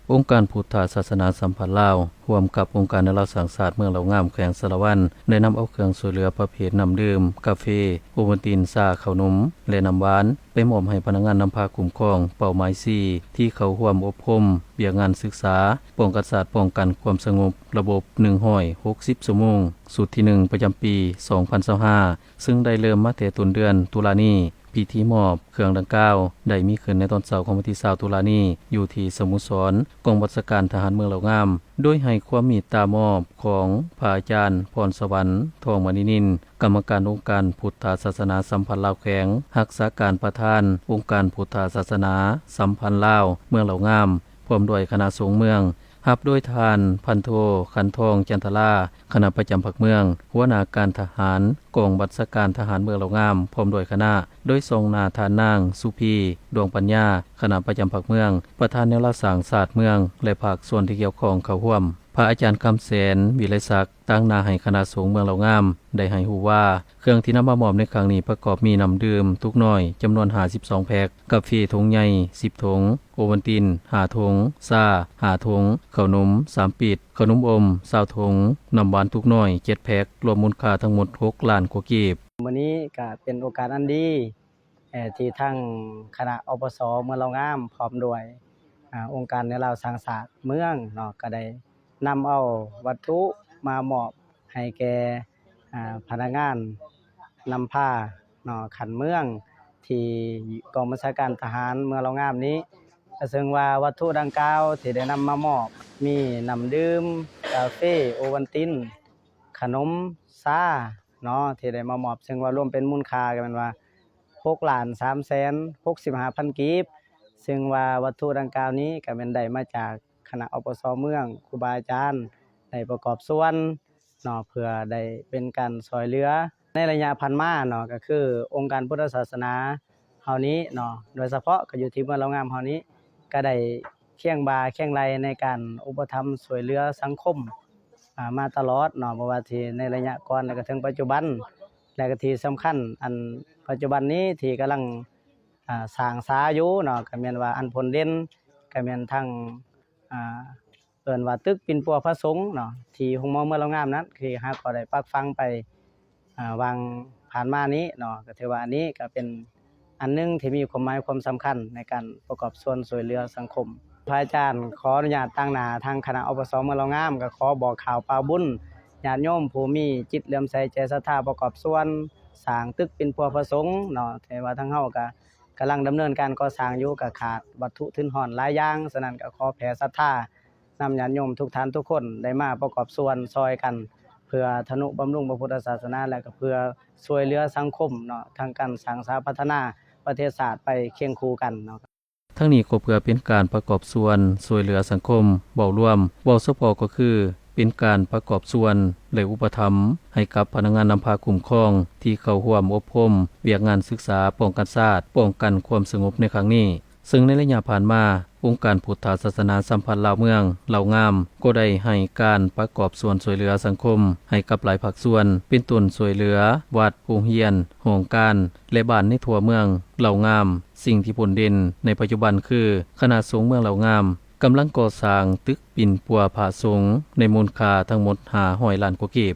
ອົງການພຸດທະສາສະໜາສຳພັນລາວ ຮ່ວມກັບອົງການແນວລາວສ້າງຊາດເມືອງເລົ່າງາມ ແຂວງສາລະວັນ ໄດ້ນຳເອົາເຄື່ອງຊ່ວຍເຫຼືອປະເພດນ້ຳດື່ມ, ກາເຟ, ໂອວັນຕິນ, ຊາ, ເຂົ້າໜົມ ແລະ ນ້ຳຫວານ ໄປມອບໃຫ້ພະນັກງານນຳພາຄຸ້ມຄອງເປົ້າໝາຍສີ່ ທີ່ເຂົ້າຮ່ວມອົບຮົມວຽກງານສຶກສາປ້ອງກັນຊາດ, ປ້ອງກັນຄວາມສະຫງົບ ລະບົບໜຶ່ງຮ້ອຍຫົກສິບຊົ່ວໂມງ ຊຸດທີໜຶ່ງ ປະຈຳປີສອງພັນຊາວຫ້າ ເຊິ່ງໄດ້ເລີ່ມມາແຕ່ຕົ້ນເດືອນຕຸລານີ້. ພິທີມອບເຄື່ອງດັ່ງກ່າວໄດ້ມີຂຶ້ນໃນຕອນເຊົ້າຂອງວັນທີຊາວຕຸລານີ້ ຢູ່ທີ່ສະໂມສອນກອງບັນຊາການທະຫານເມືອງເລົ່າງາມ ໂດຍໃຫ້ຄວາມເມດຕາມອບຂອງພະອາຈານ ພອນສະຫວັນ ທອງມະນີນິນ ກຳມະການອົງການພຸດທະສາສະໜາສຳພັນລາວແຂວງ, ຮັກສາການປະທານອົງການພຸດທະສາສະໜາສຳພັນລາວເມືອງເລົ່າງາມ ພ້ອມດ້ວຍຄະນະສົງເມືອງ ຮັບໂດຍທ່ານພັນໂທ ຂັນທອງ ຈັນທະລາ ຄະນະປະຈຳພັກເມືອງ, ຫົວໜ້າການທະຫານກອງບັນຊາການທະຫານເມືອງເລົ່າງາມ ພ້ອມດ້ວຍຄະນະ, ໂດຍສ່ອງໜ້າທ່ານນາງ ສຸພີ ດວງປັນຍາ ຄະນະປະຈຳພັກເມືອງ, ປະທານແນວລາວສ້າງຊາດເມືອງ ແລະ ພາກສ່ວນທີ່ກ່ຽວຂ້ອງເຂົ້າຮ່ວມ. ພະອາຈານ ຄຳແສນ ວິໄລສັກ ຕາງໜ້າໃຫ້ຄະນະສົງເມືອງເລົ່າງາມ ໄດ້ໃຫ້ຮູ້ວ່າ ເຄື່ອງທີ່ນຳມາມອບໃນຄັ້ງນີ້ປະກອບມີນ້ຳດື່ມຕຸກນ້ອຍຈຳນວນຫ້າສິບສອງແພັກ, ກາເຟຖົງໃຫຍ່ສິບຖົງ, ໂອວັນຕິນຫ້າຖົງ, ຊາຫ້າຖົງ, ເຂົ້າໜົມສາມປິດ, ເຂົ້າໜົມອົມຊາວຖົງ, ນ້ຳຫວານຕຸກນ້ອຍເຈັດແພັກ, ລວມມູນຄ່າທັງໝົດຫົກລ້ານກວ່າກີບ. ມື້ນີ້ກໍເປັນໂອກາດອັນດີ ເອີ ທີ່ທາງຄະນະ ອປສ ເມືອງເລົ່າງາມ ພ້ອມດ້ວຍ ອາ ອົງການແນວລາວສ້າງຊາດເມືອງເນາະ ກໍໄດ້ນຳເອົາວັດຖຸມາມອບໃຫ້ແກ່ ອາ ພະນັກງານນຳພາເນາະ ຂັ້ນເມືອງ ທີ່ກອງບັນຊາການທະຫານເມືອງເລົ່າງາມນີ້ ເຊິ່ງວ່າວັດຖຸດັ່ງກ່າວທີ່ໄດ້ນຳມາມອບ ມີນ້ຳດື່ມ, ກາເຟ, ໂອວັນຕິນ, ຂະໜົມ, ຊາເນາະ ທີ່ໄດ້ມາມອບ ເຊິ່ງວ່າລວມເປັນມູນຄ່າກໍແມ່ນວ່າ ຫົກລ້ານສາມແສນຫົກສິບຫ້າພັນກີບ ເຊິ່ງວ່າວັດຖຸດັ່ງກ່າວນີ້ກໍແມ່ນໄດ້ມາຈາກຄະນະ ອປສ ເມືອງ ຄູບາອາຈານໄດ້ປະກອບສ່ວນເນາະ ເພື່ອໄດ້ເປັນການຊ່ວຍເຫຼືອ. ໃນໄລຍະຜ່ານມາເນາະ ກໍຄືອົງການພຸດທະສາສະໜາເຮົານີ້ເນາະ ໂດຍສະເພາະກໍຢູ່ທີ່ເມືອງເລົ່າງາມເຮົານີ້ ກໍໄດ້ຄຽງບ່າຄຽງໄຫຼ່ໃນການອຸປະຖຳຊ່ວຍເຫຼືອສັງຄົມ ອາ ມາຕະຫຼອດເນາະ ບໍ່ວ່າທີ່ໃນໄລຍະກ່ອນ ແລະ ກໍເຖິງປັດຈຸບັນ ແລະ ກໍທີ່ສຳຄັນ ອັນປັດຈຸບັນນີ້ທີ່ກຳລັງ ອາ ສ້າງສາຢູ່ເນາະ ກໍແມ່ນວ່າອັນພົ້ນເດັ່ນ ກໍແມ່ນທັງ ອາ ເອີ້ນວ່າຕຶກປິ່ນປົວພະສົງເນາະ ທີ່ໂຮງໝໍເມືອງເລົ່າງາມນັ້ນ ທີ່ເຮົາກໍໄດ້ປັກຝັງໄປ ອາ ຫວ່າງຜ່ານມານີ້ເນາະ ກໍຖືວ່າອັນນີ້ກໍເປັນ ອັນໜຶ່ງທີ່ມີຄວາມໝາຍຄວາມສຳຄັນໃນການປະກອບສ່ວນຊ່ວຍເຫຼືອສັງຄົມ. ພະອາຈານຂໍອະນຸຍາດຕາງໜ້າທາງຄະນະ ອປສ ເມືອງເລົ່າງາມ ກໍຂໍບອກກ່າວປ່າວບຸນ ຍາດໂຍມຜູ້ມີຈິດເຫຼື້ອມໃສໃຈສັດທາປະກອບສ່ວນສ້າງຕຶກປິ່ນປົວພະສົງເນາະ ແຕ່ວ່າທາງເຮົາກໍກຳລັງດຳເນີນການກໍ່ສ້າງຢູ່ ກໍຂາດວັດຖຸທຶນຮອນຫຼາຍຢ່າງ, ສະນັ້ນກໍຂໍແຜ່ສັດທາ ນຳຍາດໂຍມທຸກທ່ານທຸກຄົນໄດ້ມາປະກອບສ່ວນຊ່ອຍກັນ ເພື່ອທະນຸບຳລຸງພະພຸດທະສາສະໜາ ແລະ ກໍເພື່ອຊ່ວຍເຫຼືອສັງຄົມເນາະ ທັງການສ້າງສາພັດທະນາປະເທດຊາດໄປຄຽງຄູ່ກັນເນາະ. ທັງນີ້ກໍເພື່ອເປັນການປະກອບສ່ວນຊ່ວຍເຫຼືອສັງຄົມເວົ້າລວມ, ເວົ້າສະເພາະກໍຄືເປັນການປະກອບສ່ວນ ແລະ ອຸປະຖຳໃຫ້ກັບພະນັກງານນຳພາຄຸ້ມຄອງ ທີ່ເຂົ້າຮ່ວມອົບຮົມວຽກງານສຶກສາປ້ອງກັນຊາດ, ປ້ອງກັນຄວາມສະຫງົບໃນຄັ້ງນີ້. ເຊິ່ງໃນໄລຍະຜ່ານມາ, ອົງການພຸດທະສາສະໜາສຳພັນລາວເມືອງເລົ່າງາມ ກໍໄດ້ໃຫ້ການປະກອບສ່ວນຊ່ວຍເຫຼືອສັງຄົມໃຫ້ກັບຫຼາຍພາກສ່ວນ, ເປັນຕົ້ນຊ່ວຍເຫຼືອວັດ, ໂຮງຮຽນ, ຫ້ອງການ ແລະ ບ້ານໃນທົ່ວເມືອງເລົ່າງາມ. ສິ່ງທີ່ພົ້ນເດັ່ນໃນປັດຈຸບັນຄື ຄະນະສົງເມືອງເລົ່າງາມກຳລັງກໍ່ສ້າງຕຶກປິ່ນປົວພະສົງໃນມູນຄ່າທັງໝົດຫ້າຮ້ອຍລ້ານກວ່າກີບ.